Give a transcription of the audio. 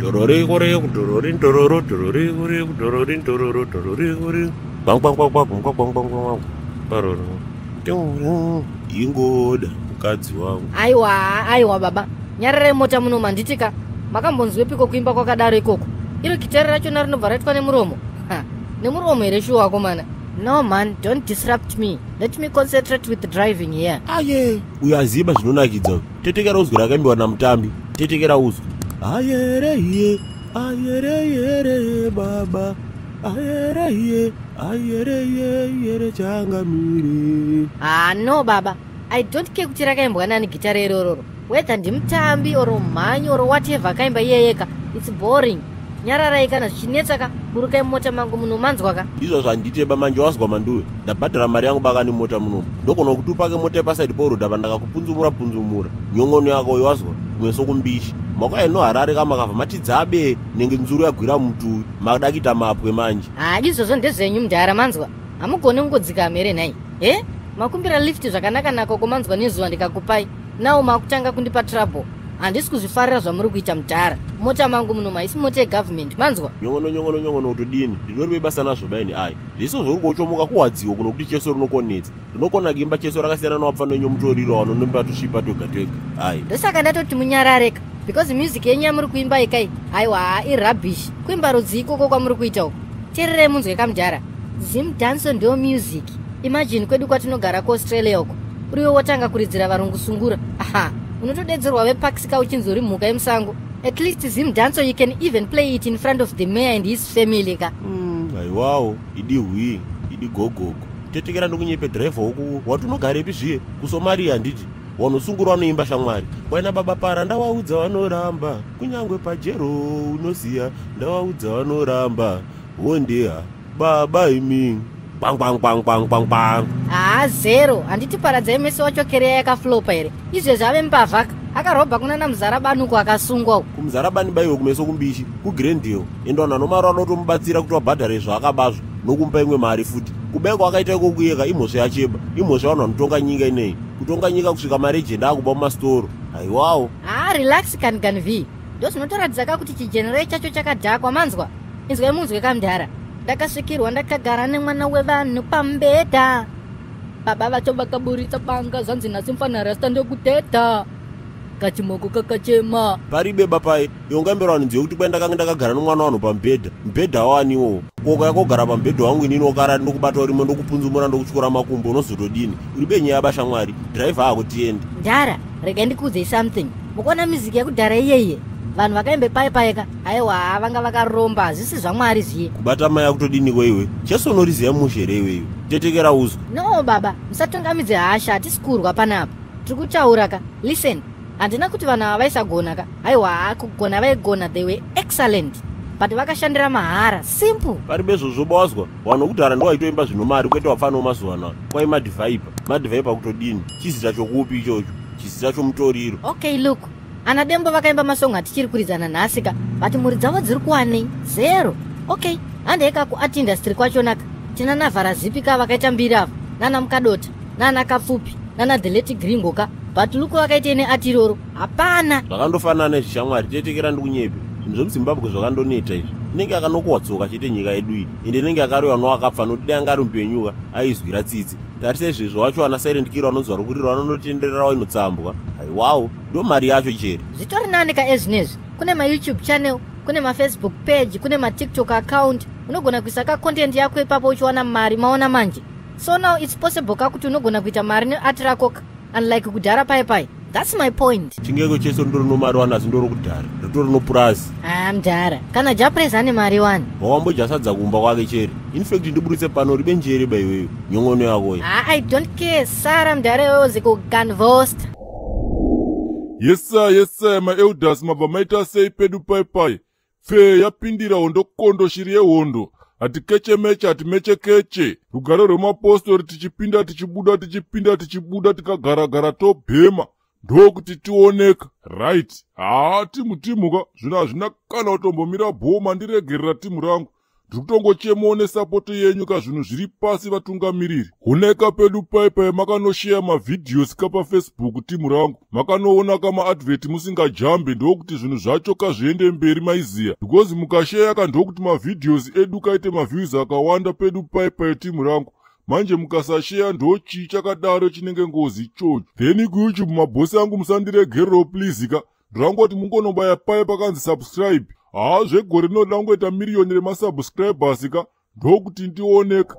Dororiko dorori ndororo dororiko dorori ndororo dororiko gwang gwang gwang gwang gwang gwang gwang gwang paroro. Ingoda mukadzi wangu. Aiwa, aiwa baba, nyararai mota muno manditika. Makambonzwepiko kuimba kwakadaro ikoko? Iro gitare rachona rinobva raitwa nemuromo. Ha, nemuromo here shuwa akomana? No man, don't disrupt me. Let me concentrate with driving here. Aye, uyo aziba zvinonakidza. Tetekera uzwi rakaimbiwa namutambi. Tetekera uzwi. Ayereye, ayereyere baba. Ayereye, ayereye yere changamire. Ah no baba, I don't care kuti rakaimbwa nani gitare irororo. Whether ndimutambi or mhanyi or whatever akaimba iyeyeka, it's boring. Nyararai kana zvichinetsa ka, burukai mumota mangu munomanzwa ka. Izvo zvanditeba manje wazwa manduwe. Ndabhadhara mari yangu bakani mota munomu. Ndogona kuti upake mota yepasaidi porodha pandakakupunzumura punzumura. Nyongono yako wazwa kumeso kumbishi. Makauya noHarare kama makabva mati dzabe nenge nzuru yagwira mutuwi. Makada kuita mapwe manje. Ah, izvozvo ndezvenyu mudhara manzwa. Hamugoni kungodzikama here nhai? Eh? Makumbira lift zvakanaka naka kumanzwa nezuva ndikakupai. Now makutanga kundipa trouble. Handisi kuzvifarira zvamuri kuita mudhara. Mota mangu muno haisi mota yegovernment manzwa. Nyongono nyongono nyongono kutodini? Ndinoripe basa nazvo baini ai. Zvese zvauri kuchomoka kuwadziwa kuno kuti cheso rinokonetsa. Rinokona kuimba cheso rakasiyana newapfana wenyu mutoriro wanonomba tusvipa twega twega. Ai. Ndosaka ndatoti munyarareka. Because music yenyu yamuri kuimba ikai aiwa irubbish. Kuimba rudzi ikoko kwamuri kuita uko. Teererai munzwe kamudhara. Zim dance ndo music. Imagine kwedu kwatinogara kuAustralia uko. Uriwe wotanga kuridzira varungu sungura. Aha, unotodedzerwa vepaxika uchinzi uri mhuka yemusango. At least Zim dance you can even play it in front of the mayor and his family ka. Aiwawo, idi hwii, idi gogogo. Tetekera ndokunyepe dhiraivha woku wati unogarepi zviye kuSomalia handiti wanosungura wanoimba shamwari waina baba para ndawaudza vanoramba kunyangwe pajero unoziya ndawaudza vanoramba wondeha baba imi gwang gwang gwang gwang gwang gwang. Haa zero, handiti paradzai mese wacho kereya yakaflopa here. Izvezvi ave mbavhaka. Akarobha kunana Muzarabani uko akasungwa uko. Kumuzarabani baiwe kumeso kumbishi kuGrandale ende vanhu vanomari vanotomubatsira kuti vabhadhare zvaakabazvo nokumupa imwe mari futi. Kubaikwa akaita iko kuyeka imhosva yacheba, imhosva vanhu vanotonga nyika ineyi. Kutonga nyika kusvika maregend akuba mumasitoro. Haiwawo. Haa relax kan gan v. Ndozvinotoratidza ka kuti chigenere chacho chakadhakwa manzwa. Inzwai munzwe kamudhara. Ndakasvikirwa ndakagara nemwana wevanhu pambedha. Baba vacho vakaburitsa banga zvanzi nhasi mufana rasta ndokuteta. Kachimoko kakachema. Paribe bapai iwe ungaimbera vanhu nziyo kuti kwai ndakanga ndakagara nomwana wanhu pamubhedha. Mubhedha waniwo. Koka yakogara pamubhedha wangu inini wakara ndokubata urimo ndokupunzumura ndokutyora makumbo unozotodini. Uri benyaya bashamwari. Dhiraivha akutiende. Mudhara, regai ndikuudzei something. Mukuona music yekudhara iyeiye. Vanhu vakaimbe pai paika. Aiwa vanga vakaromba hazvisi zvamwari zviye. Kubata mai akutodiniko iwe? Cheso unoriziya mushe here iwewe? Tetekera uzwa. No baba, musatungamidze hasha hatisi kurwa panapa. Tiri kutaura ka. Listen, handina kuti vanhu ava vaisagona ka. Aiwa kugona vaigona, they were excellent. But vakashandira mahara, simple. Paribe zvozvo bawazwa. Vanhu vekudhara ndo vaitoimba zvino mari kwete vapfana vemazuva anaya. Kwai madhivhaipa. Madhivhaipa kutodini? Chizita chokupi ichocho? Chizita chomutoriro. Okay look, ana Dembo vakaimba masongo atichiri kuridzana nhasi ka, but mhuri dzavo dziri kuwanei? Zero. Okay, handei kuart industry kwachonaka. Tina Navhara ka vakaita mbiri ava, nana Mukadota, nana Kapfupi, nana The Late Gringo ka. But look vakaitei neart iroro? Hapana. Zvakandofanana nezvishamwari tetekera ndikunyepe. Zvinhu zvemuZimbabwe zvakandoneta izvi. Inenge yakanokohwa tsoka chete nyika yedu iyi. Ende inenge yakaroyiwa nowakapfa nokuti dai anga ari mupenyuka aizwira tsitsi. Tarisa izvezvo wacho ana Silent Killer vanonzi vari kurira vanonotendererawo inotsambwa. Haiwawo, ndo mari yacho chere. Zvitori nani ka ezvinezvi. Kune maYouTube channel, kune maFacebook page, kune maTikTok account. Unogona kuisa ka content yako ipapo uchiwana mari, maona manje. So now it's possible ka kuti unogona kuita mari neart rako ka, unlike kudhara pai pai. That's my point. Chingeko cheso ndori nomari wanazi ndori kudhara. Ritori nopurazi. Ah, mudhara. Kana Japres ane mari wani. Wawambojasadza kumba kwake chere. In fact ndiburitse pano ribe njere ba iwewe. Nyongono yako iyi. Ah, I don't care. Sara mudhara iwewe zikuganvosta. Yes sir, yes sir, maelders mabva maita sei pedu pai pai. Pfee yapindira hondo kondo shiri yehondo. Hatikechemeche hatimechekeche. Rugare rwemapostori tichipinda tichibuda tichipinda tichibuda tikagaragara tobhema. Ndokuti tioneka. Right. Haa timu timu ka. Zvino hazvina kana kutombomira bhoma ndiregerera timu rangu. Ndiri kutongochemawo nesupport yenyu ka, zvinhu zviri pasi, vatungamiriri. Huneka pedu paipai, makanosheya mavideos ka paFacebook, timu rangu, makanoona kamaadvert musingajambe, ndokuti zvinhu zvacho kazviende mberi, maiziya, because mukasheya ka, ndokuti mavideos edu kaite maviews akawanda pedu paipai, timu rangu. Manje mukasasheya, ndochii chakadaro chinenge ngozi ichocho? Then kuYouTube, mabhosi angu, musandiregerero please ka. Ndirangoti mungonobaya pai pakanzi subscribe. Haa, zvegore rinoda kungoita miriyoni remasubscribers ka, ndokuti ndioneka.